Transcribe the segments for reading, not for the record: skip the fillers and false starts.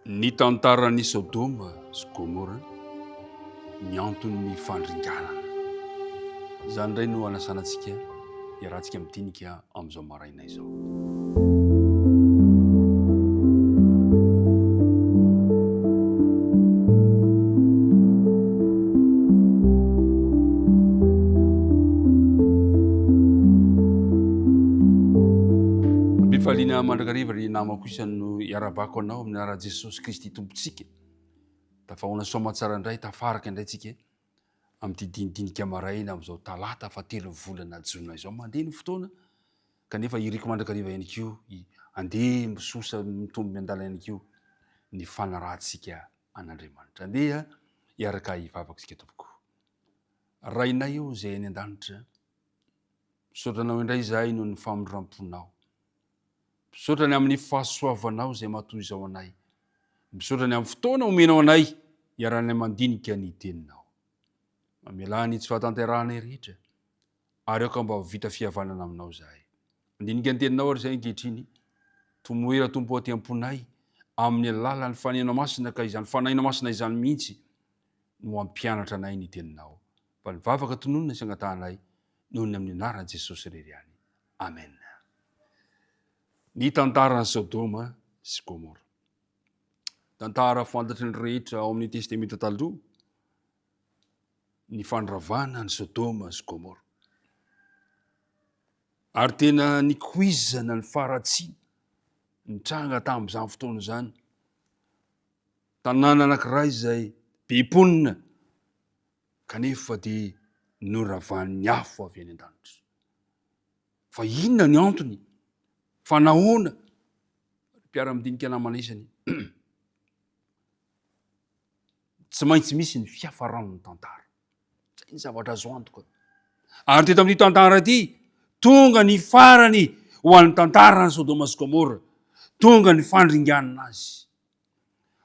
Ny tantaran'i Sodoma sy Gomora, ny anton'ny fandringanana. Izany indray no anasana antsika hiarahantsika midinika amin'izao maraina izao. Ampifaliana mandrakariva ry namako isany no iarabako anao amin'ny anaran'i Jesosy Kristy Tompontsika. Tafahoana soamatsara indray, tafaraka indray tsika amin'ity dinidinika maraina amin'izao talata fahatelo volana jona izao. Mandeha ny fotoana kanefa iriko mandrakariva ihany koa andeha misosa mitombo miandalana ihany koa ny fanarahantsika an'Andriamanitra. Andeha hiaraka hivavaka isika tompoko. Rainay ô izay any an-danitra, misaotra anao indray izahay noho ny famindram-ponao. Misaotra ny amin'ny fahasoavanao izay matoy izao anay. Misaotra ny amin'ny fotoana omenao anay hiarahanay mandinika ny teninao. Mamelà ny tsy fahatanterahanay rehetra ary aoka mba ho vita fihavanana aminao izahay. Mandinika ny teninao ary izahay ankehitriny. Tomoera Tompo aty am-ponay amin'ny alalan'ny Fanahinao Masina ka izany Fanahinao Masina izany mihitsy no hampianatra anay ny teninao. Fa ny vavaka tononina sy angatahanay noho ny amin'ny anaran'i Jesosy irery ihany. Amen. Ny tantaran'i Sodoma sy Gomora. Tantara fantatry ny rehetra ao amin'ny Testamenta Taloha ny fandravana an'i Sodoma sy Gomora. Ary tena nikoizana ny faharatsiana nitranga tamin'izany fotoana izany. Tanàna anankiray izay be mponina kanefa dia noravan'ny afo avy any an-danitra. Fa inona ny antony? Fa nahoana? Mpiara-midinika namana isany. Tsy maintsy misy ny fiafaran'ny tantara. Zay ny zavatra azo antoka. Ary teto amin'ity tantara ity, tonga ny farany ho an'ny tantaran'i Sodoma sy Gomora. Tonga ny fandringanana azy.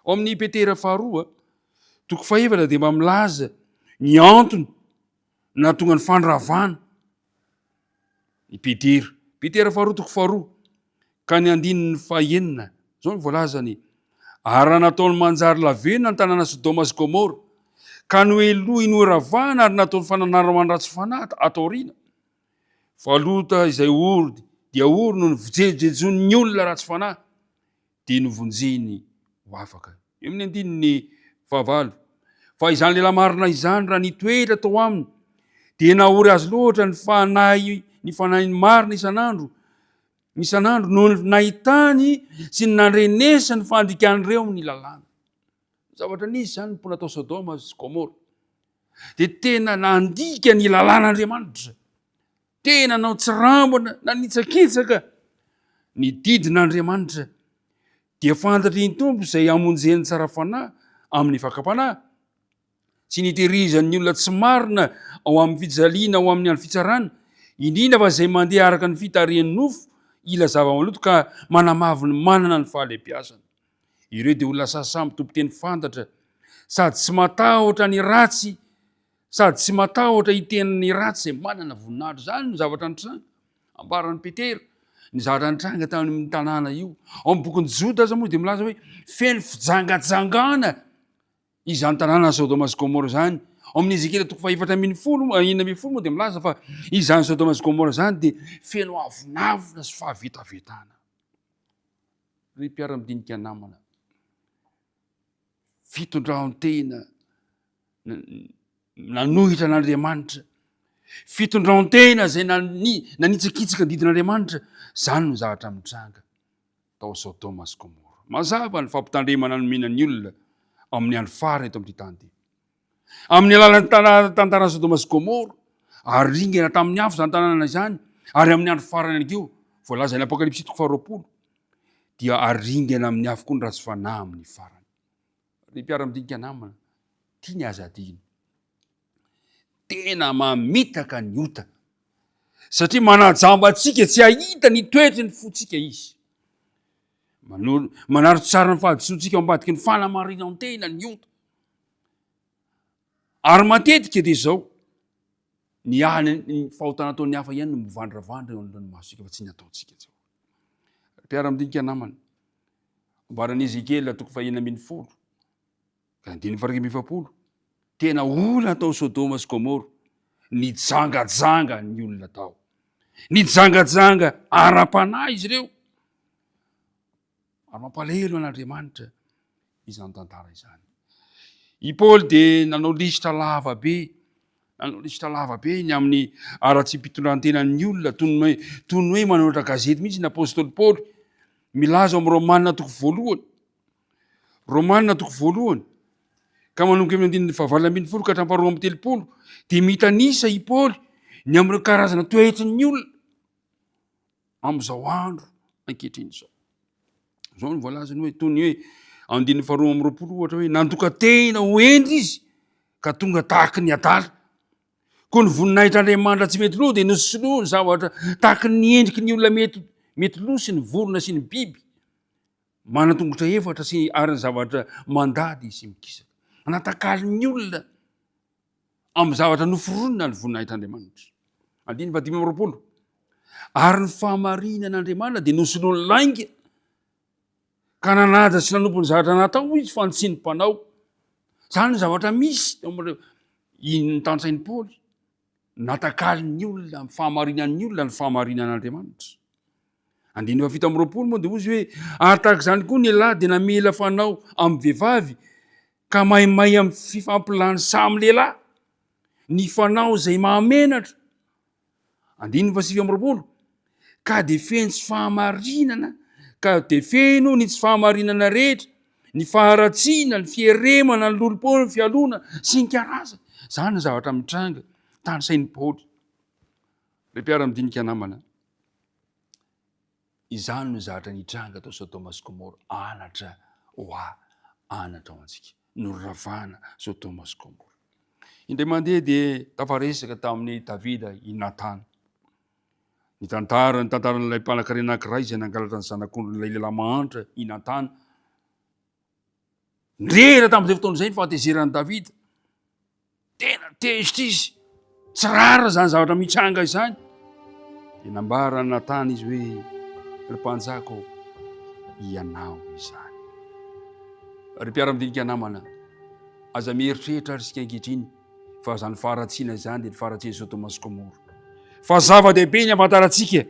Ao amin'ny Petera faharoa, toko fahefatra dia mba milaza ny antony nahatonga ny fandravana i Petera. Petera faharoa toko faharoa ka ny andininy fahenina. Izao no voalazany, Ary raha nataony manjary lavenona ny tanàna Sodoma sy Gomora, ka nohelohiny horavana ary nataony fananarana ho an'ny ratsy fanahy ato aoriana, fa Lota izay ory dia ory noho ny fijejojejoan'ny olona ratsy fanahy, dia novonjeny ho afaka. Eo amin'ny andininy fahavalo, Fa izany lehilahy marina izany, raha nitoetra tao aminy, dia nahory azy loatra ny fanahy, ny fanahiny marina isan'andro, isan'andro, noho ny nahitany sy ny nandrenesany fandikan'ireo ny lalàna. Zavatra nisy izany ny mponina tao Sodoma sy Gomora. Dia tena nandika ny lalàn'Andriamanitra. Tena nanao tsirambina, nanitsakitsaka ny didin'Andriamanitra. Dia fantatry ny Tompo izay hamonjen'ny tsara fanahy amin'ny fakam-panahy, sy ny hitehirizan'ny olona tsy marina ao amin'ny fijaliana ao amin'ny andro fitsarana, indrindra fa izay mandeha araka ny fitarihan'ny nofo hila zava-maloto ka manamavo ny manana ny fahalehibiazana. Ireo dia olona sasamy tompon-teny fantatra sady tsy matahotra ny ratsy sady tsy matahotra hiteny ny ratsy izay manana voninahitra. Izany no zavatra nitranga. Ambaran'i Petera ny zavatra nitranga tany amin'ny tanàna io. Ao amin'ny bokin'i Joda aza moa dia milaza hoe feno fijangajangana izany tanàna Sodoma sy Gomora izany. Ao amin'ny Ezekiela toko fahefatra ambin'ny folo, 16 moa dia milaza fa izany Sodoma sy Gomora izany dia feno avonavona sy fahavetavetana. Ry mpiara-midinika namana, fitondran-tena nanohitra an'Andriamanitra, fitondran-tena izay nanitsakitsaka ny didin'Andriamanitra, izany no zavatra mitranga tao Sodoma sy Gomora. Mazava ny fampitandremana nomena ny olona amin'ny andro farany eto amin'ity tany ity. Amin'ny alalan'ny tantaran'i Sodoma sy Gomora, ary ringana tamin'ny afo izany tanàna izany, ary amin'ny andro farany ihany koa, voalazan'ny Apokalypsy toko faharoapolo, dia aringana amin'ny afo koa ny ratsy fanahy amin'ny farany. Ry mpiara-midinika namana, tia ny aza adino. Tena mamitaka ny ota. Satria manajamba antsika tsy hahita ny toetry ny fontsika izy. Manaro tsara ny fahadisoantsika ao ambadiky ny fanamarinan-tena ny ota. Ary matetika dia izao, ny any ny fahotana ataon'ny hafa ihany no mivandravandra eo anoloan'ny masontsika fa tsy ny ataontsika. Mpiara-midinika namana. Ambaran'i Ezekiela toko fahenina 16 ka andininy faha-41, tena olana tao Sodoma sy Gomoro, nijangajanga ny olona tao. Nijangajanga ara-panahy izy ireo. Ary mampalahelo an'Andriamanitra izany tantara izany. I Paoly dia nanao lisitra lava be, nanao lisitra lava be ny amin'ny haratsiam-pitondran-tenan'ny olona, toy ny hoe, toy ny hoe manoratra gazety mihitsy ny apostoly Paoly, milaza ao amin'ny Romana toko voalohany. Romana toko voalohany, ka manomboka amin'ny andininy fahavalo 18 ka hatramin'ny faharoa amby telopolo, dia mitanisa i Paoly ny amin'ireo karazana toetry ny olona. amin'izao andro ankehitriny izao. Izao no voalazany hoe toy ny hoe andininy faharoa amby 20 ohatra hoe nandoka-tena ho hendry izy ka tonga tahaky ny adala. Koa ny voninahitr'Andriamanitra tsy mety lo dia nosoloany zavatra tahaky ny endriky ny olona mety mety lo sy ny vorona sy ny biby manan-tongotra efatra sy ary ny zavatra mandady sy mikisaka. Natakalin'ny olona amin'ny zavatra noforonina ny voninahitr'Andriamanitra. Andininy faha 25. Ary ny fahamarinan'Andriamanitra dia nosoloany lainga ka nanaja sy nanompo ny zavatra natao izy fa tsy ny mpanao. Izany ny zavatra misy teo amin'ireo iny tantsain'i Paoly. Natakalin'ny olona ny fahamarinan'ny olona ny fahamarinan'Andriamanitra. Andininy faha 27 moa dia hozy hoe ary tahaka izany koa ny lehilahy dia namela fanao amin'ny vehivavy ka maimay amin'ny fifampilany samy lehilahy ny fanao izay mahamenatra. Andininy faha 29 ka dia feno tsy fahamarinana ka dia feno ny tsy fahamarinana rehetra, ny faharatsiana, ny fieremana, ny lolompo, ny fialona sy ny karazany. Izany ny zavatra mitranga tanisain'i Paoly. Ry mpiara-midinika namana, Izany no zavatra nitranga tao Sodoma sy Gomora, anatra ho ahy, anatra ho antsika. Noravana Sodoma sy Gomora. Indray mandeha dia tafaresaka tamin'i Davida i Natana. Nitantara ny tantaran'ilay mpanankarena anankiray izay nangalatra ny zanak'ondrin'ilay lehilahy mahantra i Natana. Nirehitra tamin'izay fotoana izay ny fahatezeran'i Davida. Tena tezitra izy. Tsy rariny izany zavatra mitranga izany. Dia nambaran'i Natana izy hoe, Ry mpanjaka ô, ianao izany. Ry mpiara-midinika namana, aza mieritreritra ary isika ankehitriny fa izany faharatsiana izany dia ny faharatsian'i Sodoma sy Gomora. Fa zava-dehibe ny hafantarantsika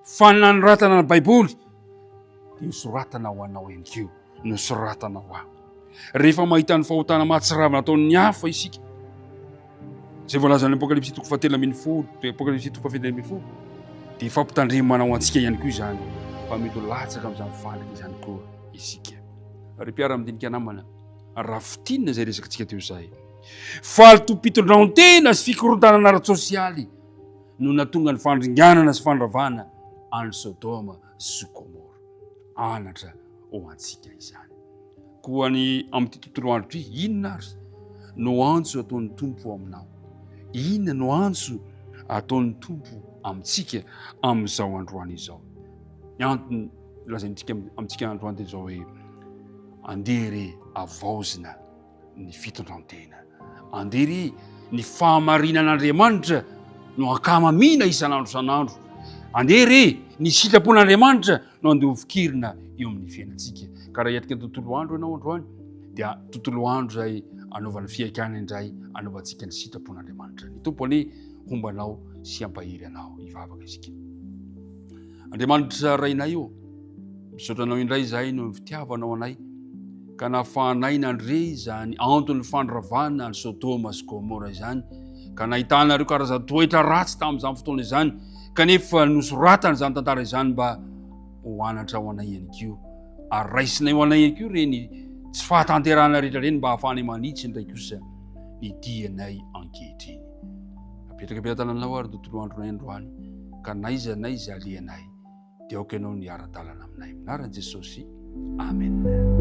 fa ny nanoratana ny Baiboly dia nosoratana ho anao ihany koa. Nosoratana ho ahy. Rehefa mahita ny fahotana mahatsiravina ataon'ny hafa isika, izay voalazan'ny Apokalypsy toko fahatelo 13, Apokalypsy toko faha-17, dia fampitandremana ho antsika ihany koa izany, fa mety ho latsaka amin'izany fandrika izany koa isika. Ry mpiara-midinika namana, raha fintinina izay resakantsika teo izay, fahalotoam-pitondran-tena sy fikorontanana ara-tsosialy no nahatonga ny fandringanana sy fandravana an'i Sodoma sy Gomora. Anatra ho antsika izany. Koa ny amin'ity tontolo andro ity, inona ary no antso ataon'ny Tompo aminao? Inona no antso ataon'ny Tompo amintsika amin'izao androany izao? Ny antony lazaintsika amintsika androany dia izao hoe andeha re avaozina ny fitondran-tena. Andeha ry ny fahamarinan'Andriamanitra no ankamamiana isan'andro isan'andro. Andeha re ny sitrapon'Andriamanitra no andeha hofikirina eo amin'ny fiainantsika. Ka raha hiatrika ny tontolo andro ianao androany dia tontolo andro izay anaovana fihaikana indray anaovantsika ny sitrapon'Andriamanitra. Ny Tompo anie homba anao sy hampahery anao. Hivavaka isika. Andriamanitra Rainay ô, misaotra anao indray izahay noho ny fitiavanao anay ka nahafahanay nandre izany anton'ny fandravana an'i Sodoma sy Gomora izany ka nahitana ireo karazan-toetra ratsy tamin'izany fotoana izany kanefa nosoratana izany tantara izany mba ho anatra ho anay ihany koa ary raisinay ho anay ihany koa ireny tsy fahatanterahana rehetra ireny mba hahafahanay manitsy indray kosa ny dianay ankehitriny. Apetraka am-pelatananao ary tontolo andronay androany ka n'aiza n'aiza alehanay dia aoka ianao no hiara-dalana aminay. Amin'ny anaran'i Jesosy. Amen.